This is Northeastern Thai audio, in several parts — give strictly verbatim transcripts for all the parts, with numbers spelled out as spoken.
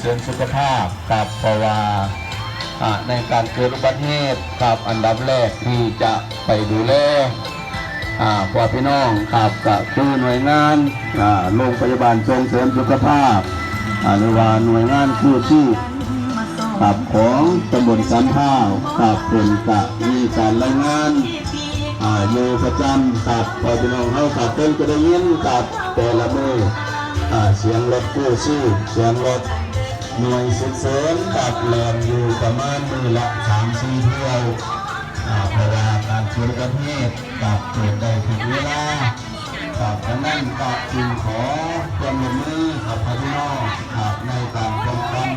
เสริมสุขภาพครับ เพราะว่าอ่าในการเกิดอุบัติเหตุครับ อันดับแรกที่จะไปดูแลอ่าพ่อพี่น้องครับ ก็คือหน่วยงานอ่าโรงพยาบาลส่งเสริมสุขภาพอ่าหรือว่าหน่วยงานกู้ชีพครับ ของตำบลสันพร้าวครับ เพิ่นก็มีการรายงานอ่าอยู่ประจำครับ พ่อพี่น้องเฮาครับ เพิ่นก็ได้ยินครับ แต่ละมื้ออ่าเสียงรถกู้ชีพ เสียงรถ หน่วยสุดเสริมกับแล่นอยู่ประมาณมื้อละสามสี่เที่ยวอ่าเพราะว่าการเกิดอุบัติเหตุกับเกิดได้ทุกเวลาครับดังนั้นก็จึงขอความร่วมมือกับพี่น้องครับในการป้องกัน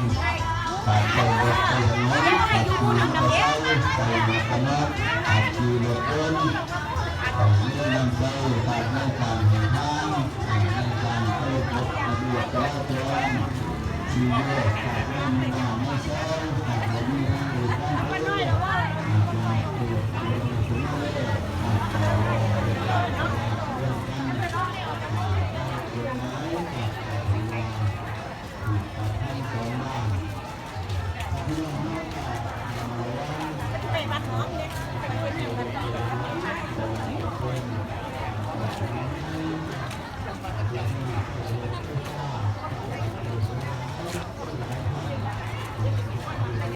การใช้รถใช้ถนนขับขี่มอเตอร์ไซค์ใส่หมวกกันน็อกขับขี่รถยนต์ ต้องมีน้ำใจครับในการให้ทางในการเคารพกฎระเบียบจราจรที่แยกครับในหมู่บ้านในซอยครับให้มีทางเอกทางเดิน